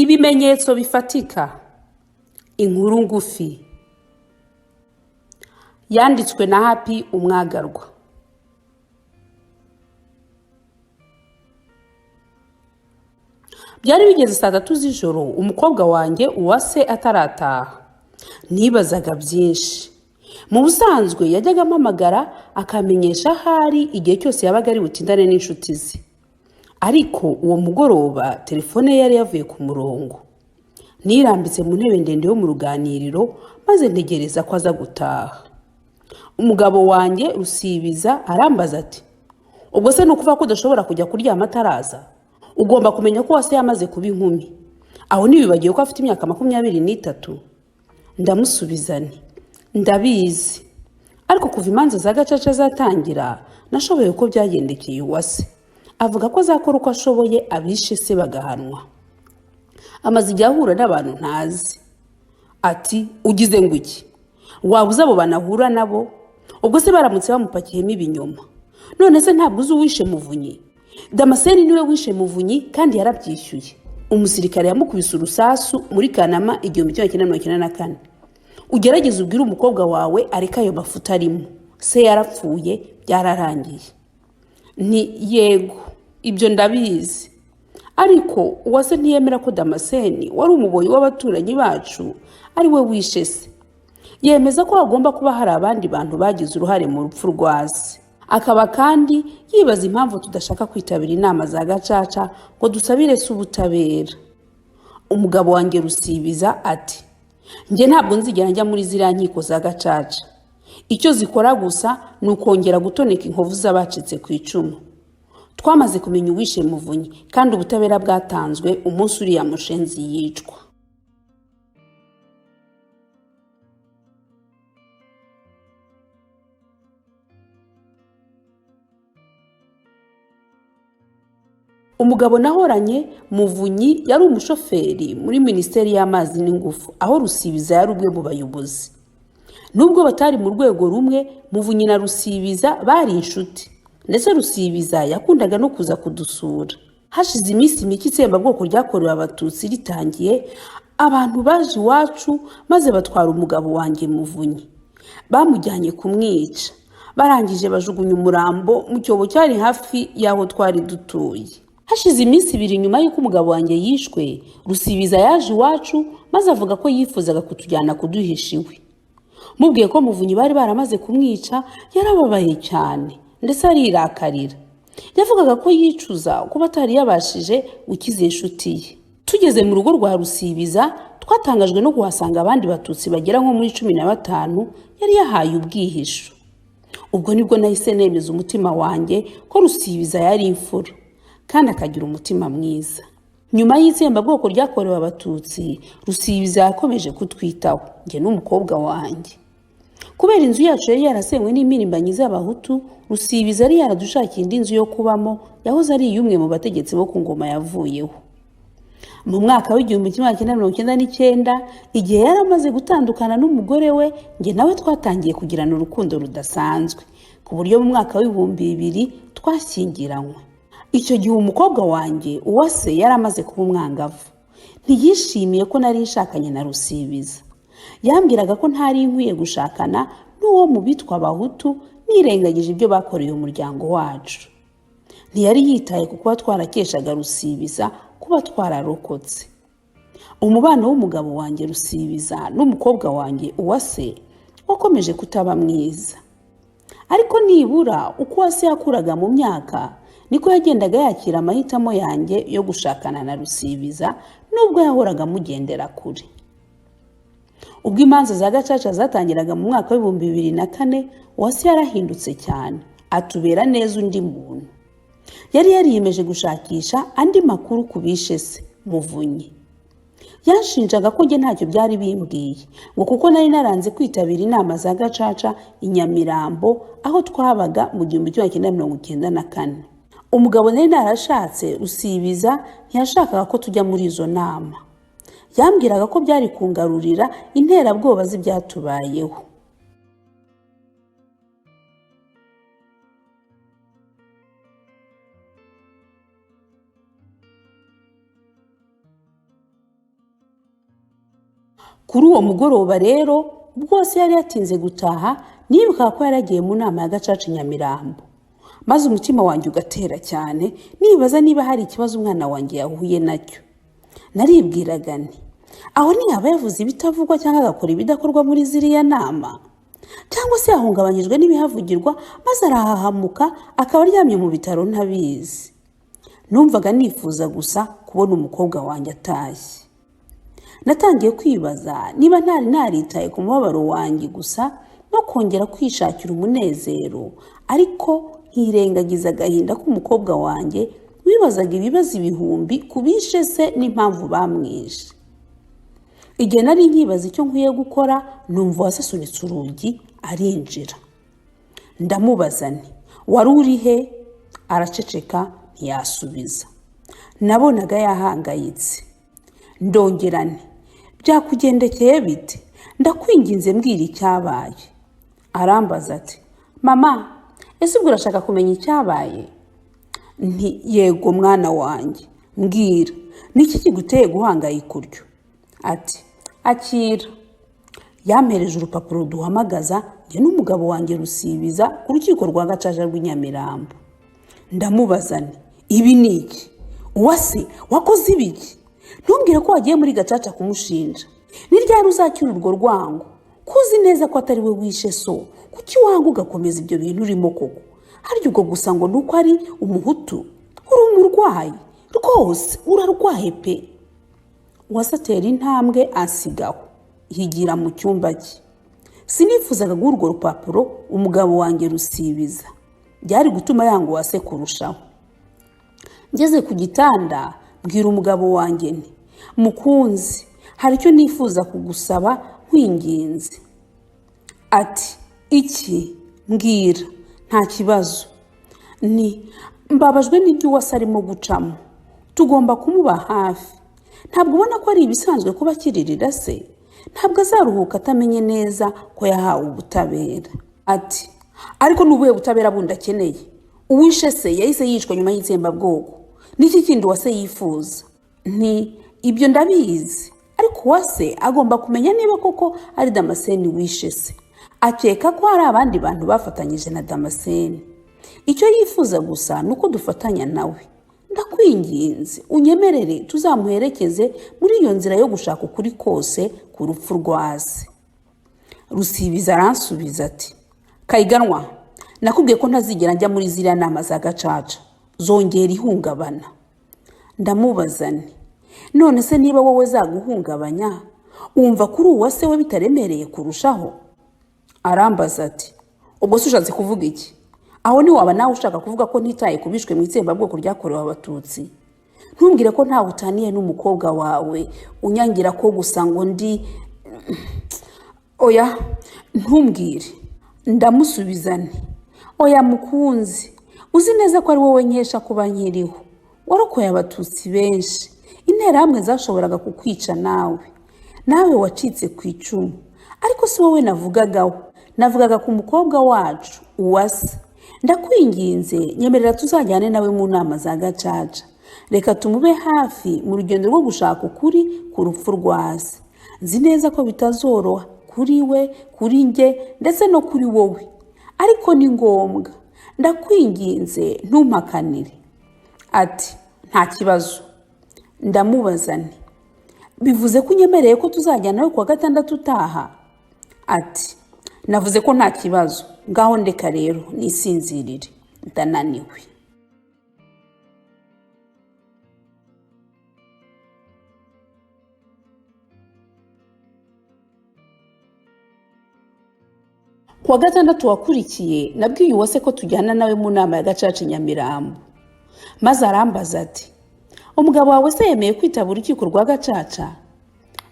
Ibimenyetso bifatika. Inkuru ngufi. Yanditswe na Happy Umwagarwa. Byari bigeze saa 3 z'ijoro umukobwa wanjye Uwase atarataha. Nibazaga byinshi. Mu busanzwe yajyaga ampamagara akamenyesha ahari igihe cyose yabaga ari butindane n'inshuti ze. Ariko uwo mugoroba telefone ye yari yavuye ku murongo. Nirambitse mu ntebe ndende yo mu ruganiriro maze ntegereza ko aza gutaha. Umugabo wanjye Rusibiza arambaza ati: "Ubwo se ni ukuvuga ko udashobora kujya kuryama ataraza? Ugomba kumenya ko Uwase yamaze kuba inkumi. Aho ntiwibagiwe ko afite imyaka 23?" Ndamusubiza nti: "Ndabizi. Ariko kuva imanza za gacaca zatangira nashoboye uko byagendekeye Uwase. Avuga ko azakora uko ashoboye abishe se bagahanwa. Amaze igihe ahura n'abantu ntazi." Ati: "Ugize ngo iki? Waba uzi abo banahura nabo? Ubwo se baramutse bamupakiyemo ibinyoma? None se ntabwo uzi uwishe Muvunyi? Damascene niwe wishe Muvunyi kandi yarabyishyuye. Umusirikare yamukubise urusasu muri Kanama 1994. Ugerageze ubwire umukobwa wawe areke ayo mafuta arimo. Se yarapfuye byararangiye." Nti: "Yego, ibyo ndabizi. Ariko Uwase ntiyemera ko Damascene wari umuboyi w'abaturanyi bacu ari we wishe se. Yemeza ko hagomba kuba hari abandi bantu bagize uruhare mu rupfu rwa se. Akaba kandi yibaza impamvu tudashaka kwitabira inama za gacaca ngo dusabire se ubutabera." Umugabo wanjye Rusibiza ati: "Njye ntabwo nzigera njya muri ziriya nkiko za gacaca. Icyo zikora gusa ni ukongera gutoneka inkovu z'abacitse ku icumu. Twamaze kumenya uwishe Muvunyi kandi ubutabera bwatanzwe umunsi uriya mushenzi yicwa." Umugabo nahoranye Muvunyi yari umushoferi muri Minisiteri y'Amazi n'Ingufu, aho Rusibiza yari umwe mu bayobozi. Nubwo batari mu rwego rumwe, Muvunyi na Rusibiza bari inshuti, ndetse Rusibiza yakundaga no kuza kudusura. Hashize iminsi mike itsembabwoko ryakorewe Abatutsi ritangiye, abantu baje iwacu maze batwara umugabo wanjye Muvunyi. Bamujyanye kumwica, barangije bajugunya umurambo mu cyobo cyari hafi y'aho twari dutuye. Hashize iminsi 2 nyuma y'uko umugabo wanjye yishwe, Rusibiza yaje iwacu maze avuga ko yifuzaga kutujyana kuduhisha iwe. Mubwiye ko Muvunyi bari baramaze kumwica, yarababaye cyane ndetse arirakarira. Yavugaga ko yicuza kuba atari yabashije gukiza inshuti ye. Tugeze mu rugo rwa Rusibiza, twatangajwe no kuhasanga abandi Batutsi bagera nko muri 15 yari yahaye ubwihisho. Ubwo nibwo nahise nemeza umutima wanjye ko Rusibiza yari imfura kandi akagira umutima mwiza. Nyuma y'itsembabwoko ryakorewe Abatutsi, Rusibiza yakomeje kutwitaho njye n'umukobwa wanjye. Kubera inzu yacu yari yarasenywe n'impirimbanyi z'Abahutu, Rusibiza yari yaradushakiye indi nzu yo kubamo yahoze ari iy'umwe mu bategetsi bo ku ngoma yavuyeho. Mu mwaka w'1999, igihe yari amaze gutandukana n'umugore we, njye nawe twatangiye kugirana urukundo rudasanzwe, ku buryo mu mwaka w'2000 twashyingiranywe. Icyo gihe umukobwa wanjye Uwase yari amaze kuba umwangavu. Ntiyishimiye ko nari nshakanye na Rusibiza. Yambwiraga ko ntari nkwiye gushakana n'uwo mu bitwa Abahutu nirengagije ibyo bakoreye umuryango wacu. Ntiyari yitaye ku kuba twarakeshaga Rusibiza kuba twararokotse. Umubano w'umugabo wanjye Rusibiza n'umukobwa wanjye Uwase wakomeje kutaba mwiza. Ariko nibura uko Uwase yakuraga mu myaka niko yagendaga yakira amahitamo yanjye yo gushakana na Rusibiza, nubwo yahoraga amugendera kure. Ubwo imanza za gacaca zatangiraga mu mwaka w'2004, Uwase yarahindutse cyane, atubera neza undi muntu. Yari yariyemeje gushakisha andi makuru ku bishe se Muvunyi. Yanshinjaga ko njye ntacyo byari bimbwiye, ngo kuko nari naranze kwitabira inama za gacaca i Nyamirambo aho twabaga mu 1994. Umugabo nari narashatse Rusibiza ntiyashakaga ko tujya muri izo nama. Yambwiraga ko byari kungarurira interabwoba z'ibyatubayeho. Kuri uwo mugoroba rero ubwo Uwase yari yatinze gutaha, nibukaga ko yari yagiye mu nama ya Gacaca i Nyamirambo, maze umutima wanjye ugatera cyane nibaza niba hari ikibazo umwana wanjye yahuye nacyo. Naribwiraga nti aho ntiyaba yavuze ibitavugwa cyangwa agakora ibidakorwa muri ziriya nama, cyangwa se yahungabanyijwe n'ibihavugirwa maze arahahamuka akaba aryamye mu bitaro ntabizi. Numvaga nifuza gusa kubona umukobwa wanjye atashye. Natangiye kwibaza niba ntari naritaye ku mubabaro wanjye gusa no kongera kwishakira umunezero, ariko nkirengagiza agahinda k'umukobwa wanjye wibazaga ibibazo ibihumbi ku bishe se n'impamvu bamwishe. Igihe nari nkibaza icyo nkwiye gukora, numva Uwase asunitse urugi arinjira. Ndamubaza nti wari uri he? Araceceka ntiyasubiza. Nabonaga yahangayitse. Ndongera nti byakugendekeye bite? Ndakwinginze mbwira icyabaye. Arambaza ati mama, ese ubwo urashaka kumenya icyabaye? Nti yego mwana wanjye, mbwira niki kiguteye guhangayika utyo? Ati akira. Yampereje urupapuro duhamagaza njye n'umugabo wanjye Rusibiza ku rukiko rwa Gacaca rw'i Nyamirambo. Ndamubaza nti ibi ni iki? Uwase wakoze ibiki? Ntumbwire ko wagiye muri Gacaca kumushinja. Ni ryari uzakira urwo rwango? Ko uzi neza ko atari we wishe so, kuki wanga ugakomeza ibyo bintu urimo koko? Harya ubwo gusa ngo ni uko ari umuhutu? Uri umurwayi rwose, urarwaye pe. Uwase atera intambwe ansigaho, yigira mu cyumba cye. Sinifuzaga guha urwo rupapuro umugabo wanjye Rusibiza, byari gutuma yanga Uwase kurushaho. Ngeze ku gitanda mbwira umugabo wanjye nti mukunzi, hari icyo nifuza kugusaba nkwinginze. Ati iki? Mbwira, nta kibazo. Ni mbabajwe n'ibyo Uwase arimo gucamo, tugomba kumuba hafi. Ntabwo ubona ko ari ibisanzwe kuba akiririra se? Ntabwo azaruhuka atamenye neza ko yahawe ubutabera. Ati ariko ni ubuhe butabera bundi akeneye? Uwishe se yahise yicwa nyuma y'itsembabwoko. Niki kindi Uwase yifuza? Nti ibyo ndabizi, ariko Uwase agomba kumenya niba koko ari Damascene wishe se. Akeka ko hari abandi bantu bafatanyije na Damascene. Icyo yifuza gusa ni uko dufatanya nawe. Ndakwinginze unyemerere tuzamuherekeze muri iyo nzira yo gushaka ukuri kose ku rupfu rwa se. Rusibiza aransubiza ati Kayiganwa, nakubwiye ko ntazigera njya muri ziriya nama za Gacaca, zongera ihungabana. Ndamubaza nti none se niba wowe zaguhungabanya, wumva kuri Uwase we bitaremereye kurushaho? Arambaza ati ubwo se ushatse kuvuga iki? Aho ntiwaba nawe ushaka kuvuga ko ntitaye ku bishwe mu itsembabwoko ryakorewe Abatutsi? Ntumbwire ko ntawe utaniye n'umukobwa wawe unyangira ko gusa ngo ndi oya, ntumbwire. Ndamusubiza nti oya mukunzi, uzi neza ko ari wowe nkesha kuba nkiriho. Warokoye Abatutsi benshi, interahamwe zashoboraga kukwica nawe, nawe wacitse ku icumu. Ariko si wowe navugagaho, navugaga ku mukobwa wacu Uwase. Ndakwinginze nyemerera tuzajyane nawe mu nama za Gacaca. Reka tumube hafi mu rugendo rwo gushaka ukuri ku rupfu rwa se. Nzi neza ko bitazoroha kuri we, kuri njye ndetse no kuri wowe, ariko ni ngombwa. Ndakwinginze ntumpakanire. Ati nta kibazo. Ndamubaza nti bivuze ko unyemereye ko tuzajyana nawe kuwa gatandatu utaha? Ati navuze ko nta kibazo, ngaho ndeka rero nisinzirire, ndananiwe. Kuwa gatandatu wakurikiye nabwiye Uwase ko tujyana nawe mu nama ya Gacaca i Nyamirambo, maze arambaza ati umugabo wawe se yemeye kwitaba urukiko rwa Gacaca?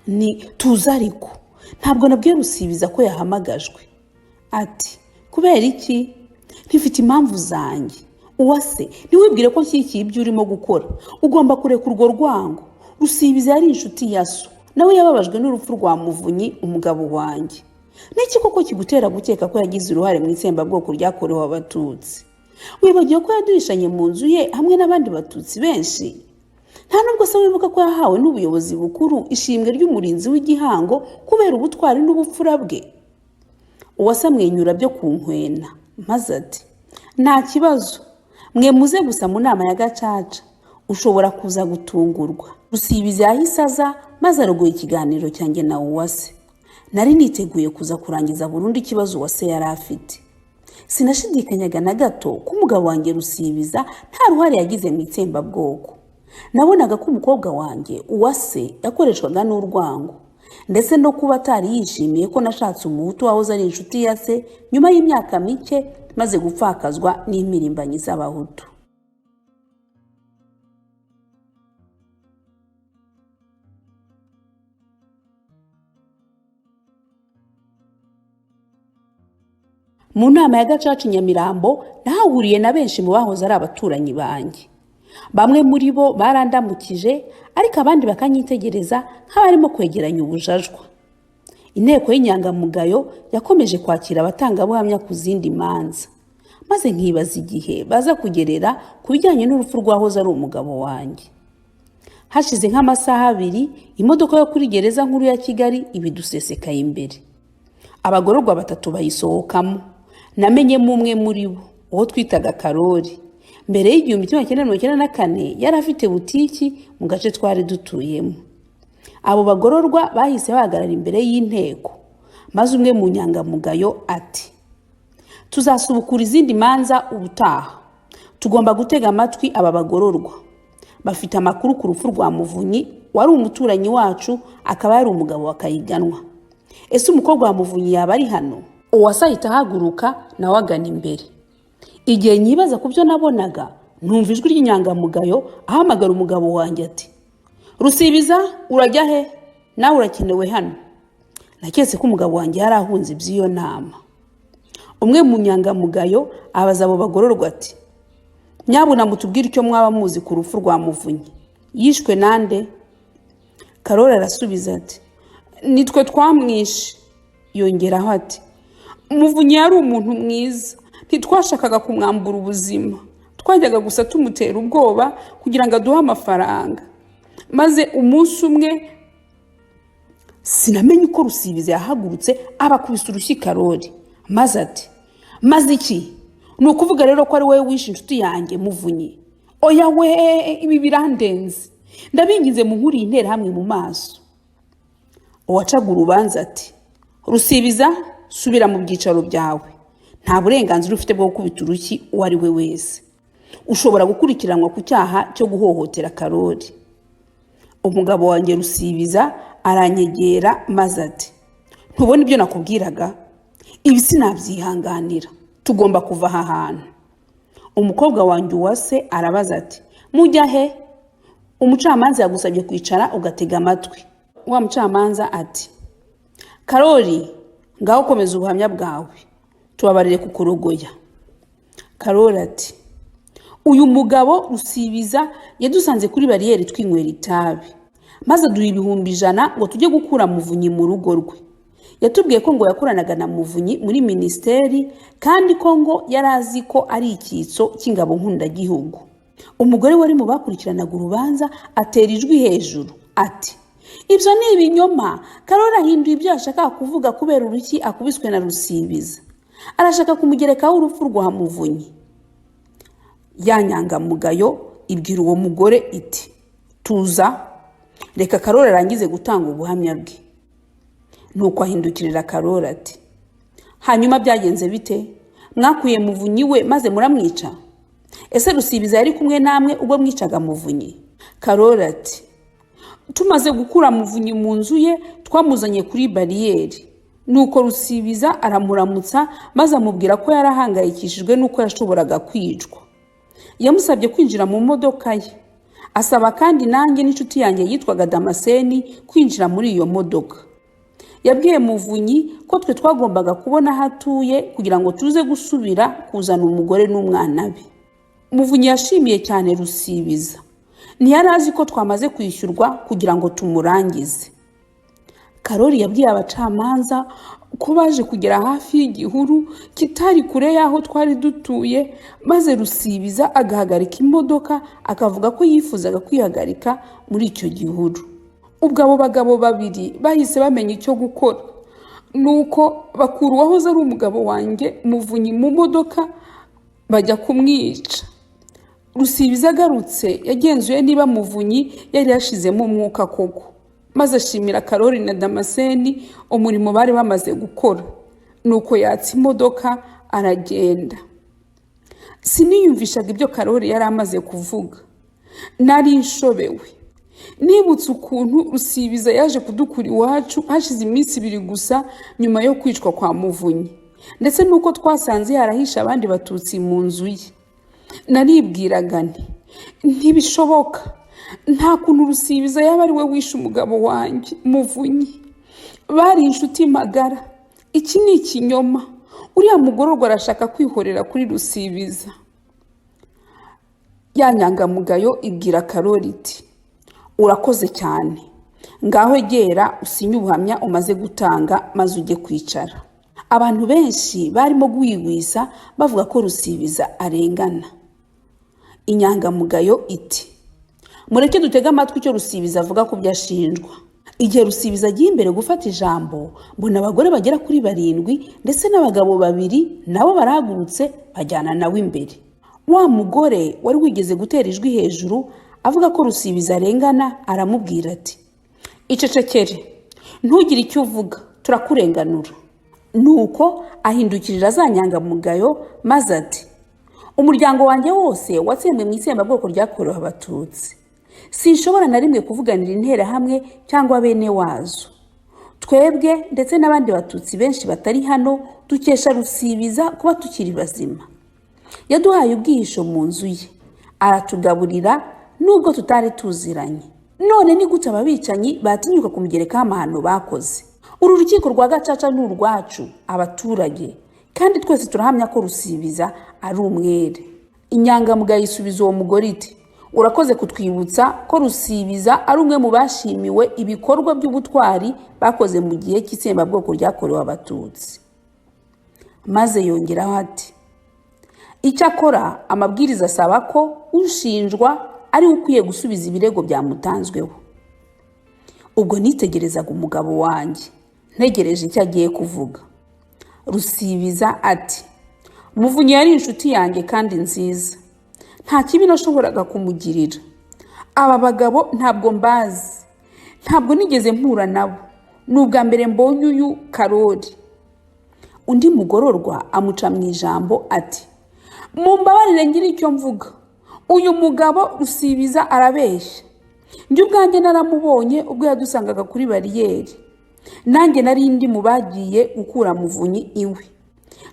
Ni tuzi ariko ntabwo nabwiye Rusibiza ko yahamagajwe. Ati kubera iki? Ntifite impamvu zanjye. Uwase ntiwibwire ko nshyigikiye ibyo urimo gukora, ugomba kureka urwo rwango. Rusibiza yari inshuti ya so, nawe yababajwe n'urupfu rwa Muvunyi umugabo wanjye. Niki koko kigutera gukeka ko yagize uruhare mu itsembabwoko ryakorewe Abatutsi? Wibagiwe ko yaduhishanye mu nzu ye hamwe n'abandi Batutsi benshi? Nta nubwo se wibuka ko yahawe n'ubuyobozi bukuru ishimwe ry'umurinzi w'igihango kubera ubutwari n'ubupfura bwe? Uwase amwenyura byo ku nkwena, maze ati: "Nta kibazo, mwe muze gusa mu nama ya gacaca, ushobora kuza gutungurwa." Rusibiza yahise aza maze arogoye ikiganiro cyanjye na Uwase. Nari niteguye kuza kurangiza burundu ikibazo Uwase yari afite. Sinashidikanyaga na gato ko umugabo wanjye Rusibiza nta ruhare yagize mu itsembabwoko. Nabonaga ko umukobwa wanjye Uwase yakoreshwaga n'urwango, ndetse no kuba atari yishimiye ko nashatse umuhutu wahoze ari inshuti ya se nyuma y'imyaka mike maze gupfakazwa n'impirimbanyi z'abahutu. Mu nama ya gacaca i Nyamirambo nahahuriye na benshi mu bahoze ari abaturanyi banjye. Bamwe muri bo barandamukije, ariko abandi bakanyitegereza nk'abarimo kwegeranya ubujajwa. Inteko y'inyangamugayo yakomeje kwakira abatangabuhamya ku zindi manza, maze nkibaza igihe baza kugerera ku bijyanye n'urupfu rwahoze ari umugabo wanjye. Hashize nk'amasaha 2, imodoka yo kuri gereza nkuru ya Kigali ibidusesekaye imbere. Abagororwa 3 bayisohokamo. Namenyemo umwe muri bo, uwo twitaga Karori. Mbere y'1994 yari afite butiki mu gace twari dutuyemo. Abo bagororwa bahise bahagarara imbere y'inteko, maze umwe mu nyangamugayo ati: "Tuzasubukura izindi manza ubutaha. Tugomba gutega amatwi aba bagororwa. Bafite amakuru ku rupfu rwa Muvunyi wari umuturanyi wacu, akaba yari umugabo wa Kayiganwa. Ese umukobwa wa Muvunyi yaba ari hano?" Uwase ahita ahaguruka nawe agana imbere. Igihe nyibaza ku byo nabonaga, numva ijwi ry'inyangamugayo ahamagara umugabo wanjye ati: "Rusibiza, urajya he? Nawe urakenewe hano." Naketse ko umugabo wanjye yari ahunze iby'iyo nama. Umwe mu nyangamugayo abaza abo bagororwa ati: "Nyabuna mutubwire icyo mwaba muzi ku rupfu rwa Muvunyi. Yishwe nande?" Karori arasubiza ati: "Nitwe twamwishe." Yongeraho ati: "Muvunyi yari umuntu mwiza, ntitwashakaga kumwambura ubuzima, twajyaga gusa tumutera ubwoba kugira ngo aduhe amafaranga. Maze umunsi umwe sinamenye uko Rusibiza yahagurutse abakubise urushyi Karori, maze ati: 'Maze iki? Ni ukuvuga rero ko ari wowe wishe inshuti yanjye Muvunyi? Oya we, ibi birandenze, ndabinginze munkuriye interahamwe mu maso.'" Uwacaga urubanza ati: "Rusibiza, subira mu byicaro byawe, nta burenganzira ufite bwo gukubita urushyi uwo ari we wese. Ushobora gukurikiranwa ku cyaha cyo guhohotera Karori." Umugabo wanjye Rusibiza aranyegera maze ati: "Ntubona ibyo nakubwiraga? Ibi sinabyihanganira, tugomba kuva aha hantu." Umukobwa wanjye Uwase arabaza ati: "Mujya he? Umucamanza yagusabye kwicara ugatega amatwi." Wa mucamanza ati: "Karori, ngaho komeza ubuhamya bwawe, tubabarire kukurogoya." Karori ati: "Uyu mugabo Rusibiza yadusanze kuri bariyeri twinywera itabi, maze aduha 100,000 ngo tujye gukura Muvunyi mu rugo rwe. Yatubwiye ko ngo yakoranaga na Muvunyi muri minisiteri, kandi ko ngo yari azi ko ari icyitso cy'ingabo nkundagihugu." Umugore wari mu bakurikiranaga urubanza atera ijwi hejuru ati: "Ibyo ni ibinyoma. Karori ahinduye ibyo yashakaga kuvuga kubera urushyi akubiswe na Rusibiza. Arashaka kumugerekaho urupfu rwa Muvunyi." Ya nyangamugayo ibwira uwo mugore iti: "Tuza, reka Karori arangize gutanga ubuhamya bwe." Nuko ahindukirira Karori ati: "Hanyuma byagenze bite? Mwakuye Muvunyi we maze muramwica? Ese Rusibiza yari kumwe namwe ubwo mwicaga Muvunyi?" Karori ati: "Tumaze gukura Muvunyi mu nzu ye, twamuzanye kuri bariyeri. Nuko Rusibiza aramuramutsa maze amubwira ko yarahangayikishijwe n'uko yashoboraga kwicwa. Yamusabye kwinjira mu modoka ye, asaba kandi nanjye n'inshuti yanjye yitwaga Damascene kwinjira muri iyo modoka. Yabwiye Muvunyi ko twe twagombaga kubona aho atuye kugira ngo tuze gusubira kuzana umugore n'umwana be. Muvunyi yashimiye cyane Rusibiza, ntiyari azi ko twamaze kwishyurwa kugira ngo tumurangize." Karori yabwiye abacamanza Ko baje kugera hafi y'igihuru kitari kure y'aho twari dutuye, maze Rusibiza agahagarika imodoka, akavuga ko yifuzaga kwihagarika muri icyo gihuru. Ubwo abo bagabo babiri bahise bamenya icyo gukora, nuko bakura uwahoze ari umugabo wanjye Muvunyi mu modoka bajya kumwica. Rusibiza agarutse yagenzuye niba Muvunyi yari yashizemo umwuka koko, maze ashimira Karori na Damascene umurimo bari bamaze gukora, nuko yatsa imodoka aragenda. Siniyumvishaga ibyo Karori yari amaze kuvuga, nari nshobewe. Nibutse ukuntu Rusibiza yaje kudukura iwacu hashize iminsi 2 gusa nyuma yo kwicwa kwa Muvunyi, ndetse n'uko twasanze yarahishe abandi Batutsi mu nzu ye. Naribwiraga nti ntibishoboka, nta kuntu Rusibiza yaba ari we wishe umugabo wanjye Muvunyi, bari inshuti magara. Iki ni ikinyoma, uriya mugororwa arashaka kwihorera kuri Rusibiza. Ya nyangamugayo ibwira Karori iti urakoze cyane, ngaho egera usinye ubuhamya umaze gutanga maze ujye kwicara. Abantu benshi barimo guhwihwisa bavuga ko Rusibiza arengana. Inyangamugayo iti mureke dutege amatwi icyo Rusibiza avuga ku byo ashinjwa. Igihe Rusibiza agiye imbere gufata ijambo, mbona abagore bagera kuri 7 ndetse n'abagabo 2 nabo barahagurutse bajyana nawe imbere. Wa mugore wari wigeze gutera ijwi hejuru avuga ko Rusibiza arengana aramubwira ati icecekere, ntugire icyo uvuga, turakurenganura. Nuko ahindukirira za nyangamugayo maze ati umuryango wanjye wose watsembwe mu itsembabwoko ryakorewe Abatutsi, sinshobora na rimwe kuvuganira interahamwe cyangwa bene wazo. Twebwe ndetse n'abandi Batutsi benshi batari hano dukesha Rusibiza kuba tukiri bazima. Yaduhaye ubwihisho mu nzu ye, aratugaburira nubwo tutari tuziranye. None ni gute ababicanyi batinyuka kumugerekaho amahano bakoze? Uru rukiko rwa Gacaca ni urwacu abaturage, kandi twese turahamya ko Rusibiza ari umwere. Inyangamugayo isubiza uwo mugore iti urakoze kutwibutsa ko Rusibiza ari umwe mu bashimiwe ibikorwa by'ubutwari bakoze mu gihe cy'itsembabwoko ryakorewe Abatutsi. Maze yongeraho ati icyakora amabwiriza asaba ko ushinjwa ari we ukwiye gusubiza ibirego byamutanzweho. Ubwo nitegerezaga umugabo wanjye ntegereje icyo agiye kuvuga. Rusibiza ati Muvunyi yari inshuti yanjye kandi nziza, nta kibi nashoboraga kumugirira. Aba bagabo ntabwo mbazi, ntabwo nigeze mpura nabo, ni ubwa mbere mbonye uyu Karori. Undi mugororwa amuca mu ijambo ati mumbabarire ngire icyo mvuga, uyu mugabo Rusibiza arabeshya. Njye ubwanjye naramubonye ubwo yadusangaga kuri bariyeri, nanjye nari ndi mu bagiye gukura Muvunyi iwe.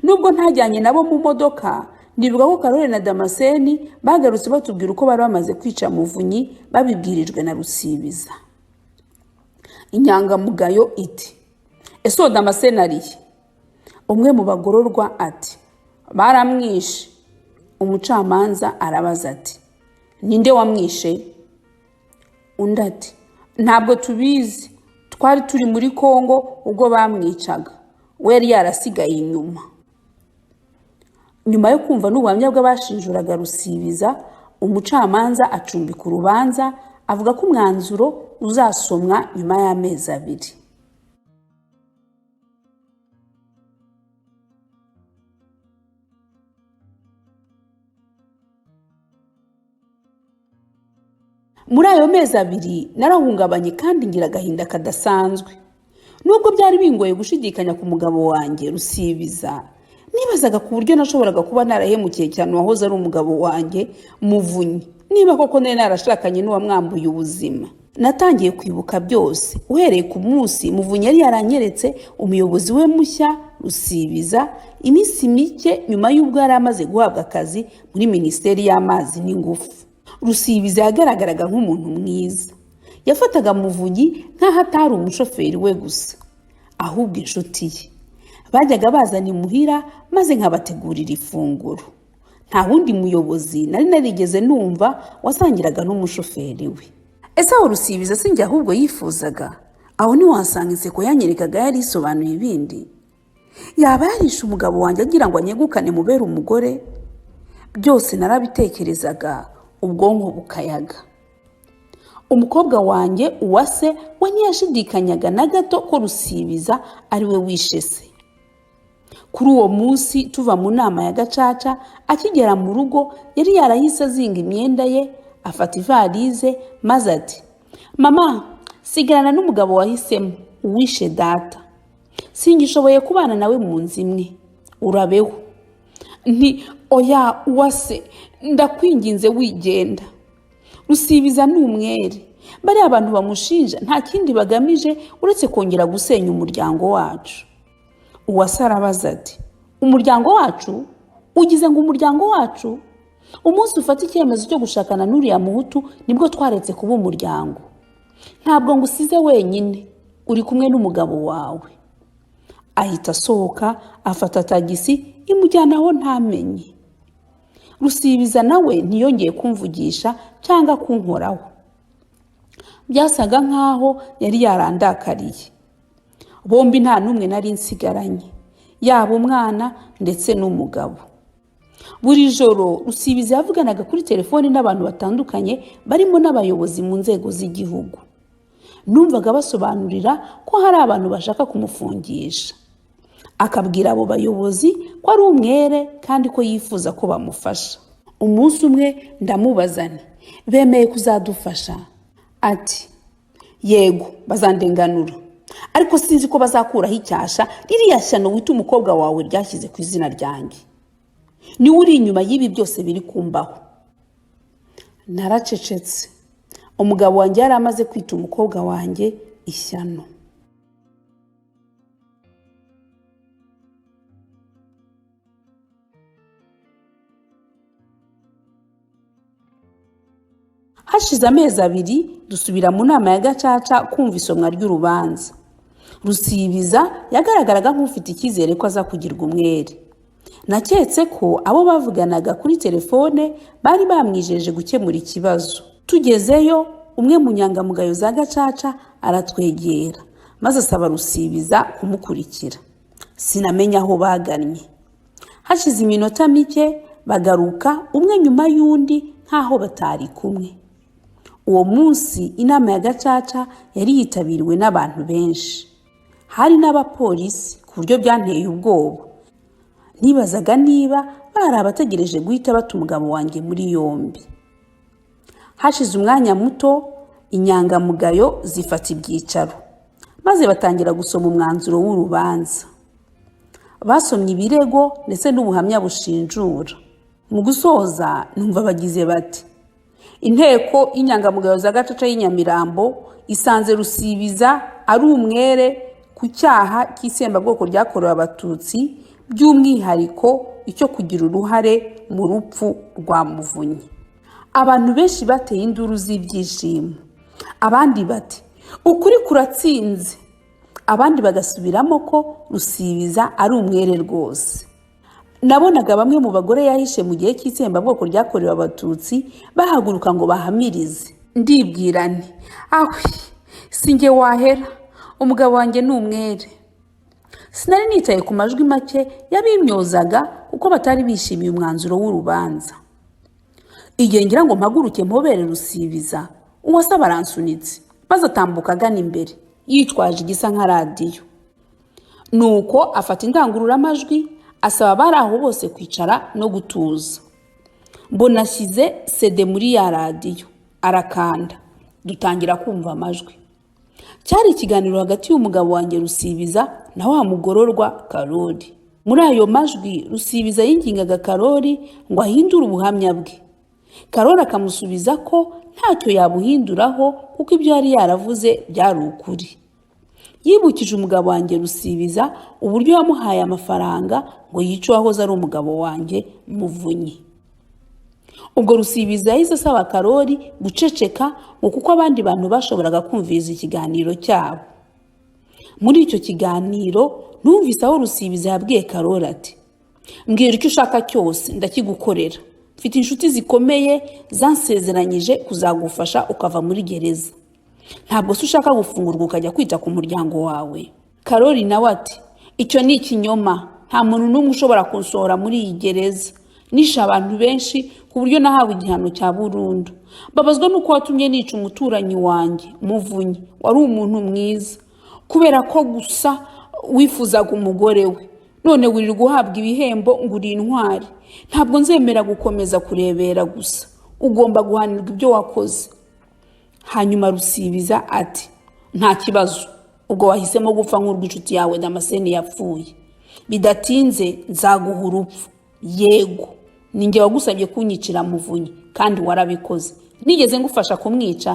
Nubwo ntajyanye nabo mu modoka, ndibuka ko Karori na Damascene bagarutse batubwira uko bari bamaze kwica Muvunyi babibwirijwe na Rusibiza. Inyangamugayo iti ese uwo Damascene arihe? Umwe mu bagororwa ati baramwishe. Umucamanza arabaza ati ninde wamwishe? Undi ati ntabwo tubizi, twari turi muri Kongo ubwo bamwicaga, we yari yarasigaye inyuma. Nyuma yo kumva n'ubuhamya bw'abashinjuraga Rusibiza, umucamanza acumbika urubanza avuga ko umwanzuro uzasomwa nyuma y'amezi 2. Muri ayo mezi 2 narahungabanye kandi ngira agahinda kadasanzwe. Nubwo byari bingoye gushidikanya ku mugabo wanjye Rusibiza, nibazaga ku buryo nashoboraga kuba narahemukiye cyane uwahoze ari umugabo wanjye Muvunyi, niba koko nari narashakanye n'uwamwambuye ubuzima. Natangiye kwibuka byose uhereye ku munsi Muvunyi yari yaranyeretse umuyobozi we mushya Rusibiza, iminsi mike nyuma y'ubwo yari amaze guhabwa akazi muri Minisiteri y'Amazi n'Ingufu. Rusibiza yagaragaraga nk'umuntu mwiza, yafataga Muvunyi nk'aho atari umushoferi we gusa, ahubwo inshuti ye. Bajyaga bazana imuhira maze nkabategurira ifunguro. Nta wundi muyobozi nari narigeze numva wasangiraga n'umushoferi we. Ese aho Rusibiza sinjye ahubwo yifuzaga? Aho ntiwasanga inseko yanyerekaga yari isobanuye ibindi. Yaba yarishe umugabo wanjye agira ngo anyegukane mubere umugore? Byose narabitekerezaga, ubwonko bukayaga. Umukobwa wanjye Uwase we ntiyashidikanyaga na gato ko Rusibiza ari we wishe se. Kuri uwo munsi tuva mu nama ya gacaca, akigera mu rugo yari yarahise azinga imyenda ye, afata ivalize, maze ati: "Mama, sigarana n'umugabo wahisemo uwishe data, singishoboye kubana nawe mu nzu imwe, urabeho." Nti: "Oya Uwase, ndakwinginze wigenda. Rusibiza ni umwere. Bariya abantu bamushinja nta kindi bagamije uretse kongera gusenya umuryango wacu." Uwase arabaza ati: "Umuryango wacu? Ugize ngo umuryango wacu? Umunsi ufata icyemezo cyo gushakana n'uriya muhutu nibwo twaretse kuba umuryango. Ntabwo ngusize wenyine, uri kumwe n'umugabo wawe." Ahita asohoka, afata tagisi imujyana aho ntamenye. Rusibiza nawe ntiyongeye kumvugisha cyangwa kunkoraho. Byasaga nkaho yari yarandakariye. Bombi nta n'umwe nari nsigaranye, yaba umwana ndetse n'umugabo. Buri joro Rusibiza yavuganaga kuri telefoni n'abantu batandukanye, barimo n'abayobozi mu nzego z'igihugu. Numvaga basobanurira ko hari abantu bashaka kumufungisha, akabwira abo bayobozi ko ari umwere kandi ko yifuza ko bamufasha. Umunsi umwe ndamubaza nti: "Bemeye kuzadufasha?" Ati: "Yego, bazandenganura, ariko sinzi ko bazakuraho icyasha ririya shyano wita umukobwa wawe ryashyize ku izina ryanjye. Niwe uri inyuma y'ibi byose biri kumbaho." Naracecetse. Umugabo wanjye yari amaze kwita umukobwa wanjye ishyano. Hashize amezi 2 dusubira mu nama ya gacaca kumva isomwa ry'urubanza. Rusibiza yagaragaraga nk'ufite icyizere ko aza kugirwa umwere. Naketse ko abo bavuganaga kuri telefone bari bamwijeje gukemura ikibazo. Tugezeyo, umwe mu nyangamugayo za gacaca aratwegera, maze asaba Rusibiza kumukurikira. Sinamenya aho bagannye. Hashize iminota mike bagaruka umwe nyuma y'undi nk'aho batari kumwe. Uwo munsi inama ya gacaca yari yitabiriwe n'abantu benshi, hari n'abapolisi, ku buryo byanteye ubwoba. Nibazaga niba bari abategereje guhita bata umugabo wanjye muri yombi. Hashize umwanya muto inyangamugayo zifata ibyicaro, maze batangira gusoma umwanzuro w'urubanza. Basomye ibirego ndetse n'ubuhamya bushinjura. Mu gusoza numva bagize bati: "Inteko y'inyangamugayo za gacaca y'inyamirambo isanze Rusibiza ari umwere ku cyaha cy'itsembabwoko ryakorewe Abatutsi, by'umwihariko icyo kugira uruhare mu rupfu rwa Muvunyi." Abantu benshi bateye induru z'ibyishimo, abandi bati: "Ukuri kuratsinze," abandi bagasubiramo ko Rusibiza ari umwere rwose. Nabonaga bamwe mu bagore yahishe mu gihe cy'itsembabwoko ryakorewe Abatutsi bahaguruka ngo bahamirize. Ndibwira nti: "Ahwi, si njye wahera, umugabo wanjye ni umwere." Sinari nitaye ku majwi make y'abimyozaga kuko batari bishimiye umwanzuro w'urubanza. Igihe ngira ngo mpaguruke mpobere Rusibiza, Uwase aransunitse, maze atambuka agana imbere yitwaje igisa nka radiyo. Nuko afata indangururamajwi, asaba abari aho bose kwicara no gutuza. Mbona ashyize sede muri ya radiyo, arakanda, dutangira kumva amajwi. Cyari ikiganiro hagati y'umugabo wanjye Rusibiza na wa mugororwa Karori. Muri ayo majwi Rusibiza yingingaga Karori ngo ahindure ubuhamya bwe. Karori akamusubiza ko ntacyo yabuhinduraho kuko ibyo yari yaravuze byari ukuri. Yibukije umugabo wanjye Rusibiza uburyo yamuhaye amafaranga ngo yice uwahoze ari umugabo wanjye Muvunyi. Ubwo Rusibiza yahise asaba Karori guceceka ngo kuko abandi bantu bashoboraga kumviriza ikiganiro cyabo. Muri icyo kiganiro numvise aho Rusibiza yabwiye Karori ati: "Mbwira icyo ushaka cyose ndakigukorera. Mfite inshuti zikomeye zansezeranyije kuzagufasha ukava muri gereza. Ntabwo se ushaka gufungurwa ukajya kwita ku muryango wawe?" Karori nawe ati: Icyo ni ikinyoma. Nta muntu n'umwe ushobora kunsohora muri iyi gereza. Nishe abantu benshi ku buryo nahawe igihano cya burundu. Mbabazwa n'uko watumye nica umuturanyi wanjye Muvunyi, wari umuntu mwiza, kubera ko gusa wifuzaga umugore we. None wirirwa uhabwa ibihembo ngo uri intwari. Ntabwo nzemera gukomeza kurebera gusa, ugomba guhanirwa ibyo wakoze. Hanyuma Rusibiza ati: "Nta kibazo, ubwo wahisemo gupfa nk'urw'inshuti yawe Damascene yapfuye. Bidatinze nzaguha urupfu. Yego, ninjye wagusabye kunyicira Muvunyi kandi warabikoze. Nigeze ngufasha kumwica?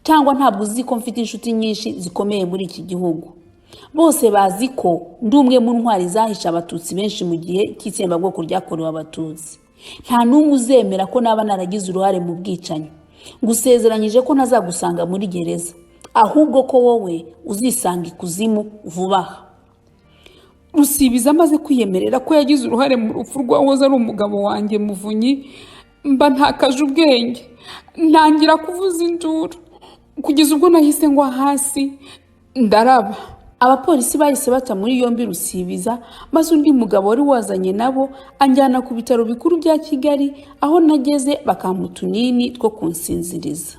Cyangwa ntabwo uzi ko mfite inshuti nyinshi zikomeye muri iki gihugu? Bose bazi ko ndi umwe mu ntwari zahishe Abatutsi benshi mu gihe cy'itsembabwoko ryakorewe Abatutsi. Nta n'umwe uzemera ko naba naragize uruhare mu bwicanyi. Ngusezeranyije ko ntazagusanga muri gereza, ahubwo ko wowe uzisanga ikuzimu vuba aha." Rusibiza amaze kwiyemerera ko yagize uruhare mu rupfu rw'uwahoze ari umugabo wanjye Muvunyi, mba ntakaje ubwenge, ntangira kuvuza induru kugeza ubwo nahise ngwa hasi ndaraba. Abapolisi bahise bata muri yombi Rusibiza, maze undi mugabo wari wazanye nabo anjyana ku bitaro bikuru bya Kigali, aho nageze bakampa utunini two kunsinziriza.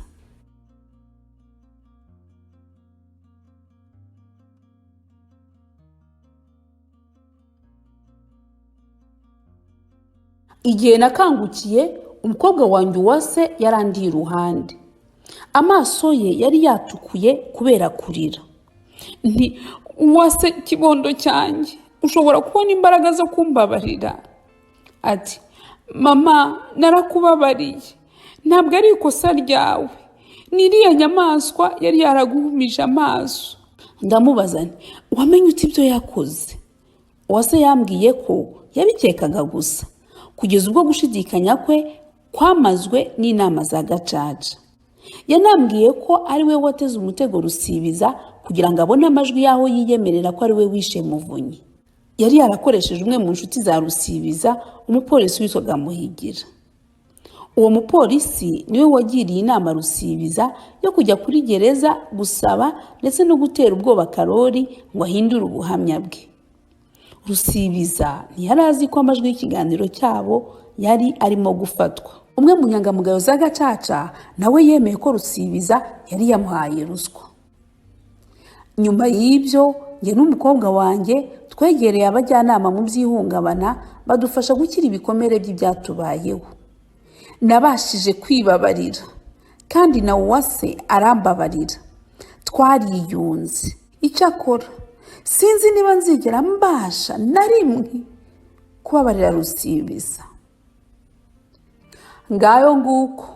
Igihe nakangukiye, umukobwa wanjye Uwase yarandiye iruhande. Amaso ye yari yatukuye kubera kurira. Nti: "Uwase, kibondo cyanjye, ushobora kubona imbaraga zo kumbabarira?" Ati: "Mama, narakubabariye. Ntabwo ari ikosa ryawe, ni iriya nyamaswa yari yaraguhumije amaso." Ndamubaza nti: "Wamenye ute ibyo yakoze?" Uwase yambwiye ko yabikekaga gusa, kugeza ubwo gushidikanya kwe kwamazwe n'inama za gacaca. Yanambwiye ko ari we wateze umutego Rusibiza kugira ngo abone amajwi y'aho yiyemerera ko ari we wishe Muvunyi. Yari yarakoresheje umwe mu nshuti za Rusibiza, umupolisi witwaga Muhigira. Uwo mupolisi niwe wagiriye inama Rusibiza yo kujya kuri gereza gusaba ndetse no gutera ubwoba Karori ngo ahindure ubuhamya bwe. Rusibiza ntiyari azi ko amajwi y'ikiganiro cyabo yari arimo gufatwa. Umwe mu nyangamugayo za gacaca nawe yemeye ko Rusibiza yari yamuhaye ruswa. Nyuma y'ibyo, njye n'umukobwa wanjye twegereye abajyanama mu by'ihungabana, badufasha gukira ibikomere by'ibyatubayeho. Nabashije kwibabarira kandi na Uwase arambabarira, twariyunze. Icyakora sinzi niba nzigera mbasha na rimwe kubabarira Rusibiza. Ngayo nguko.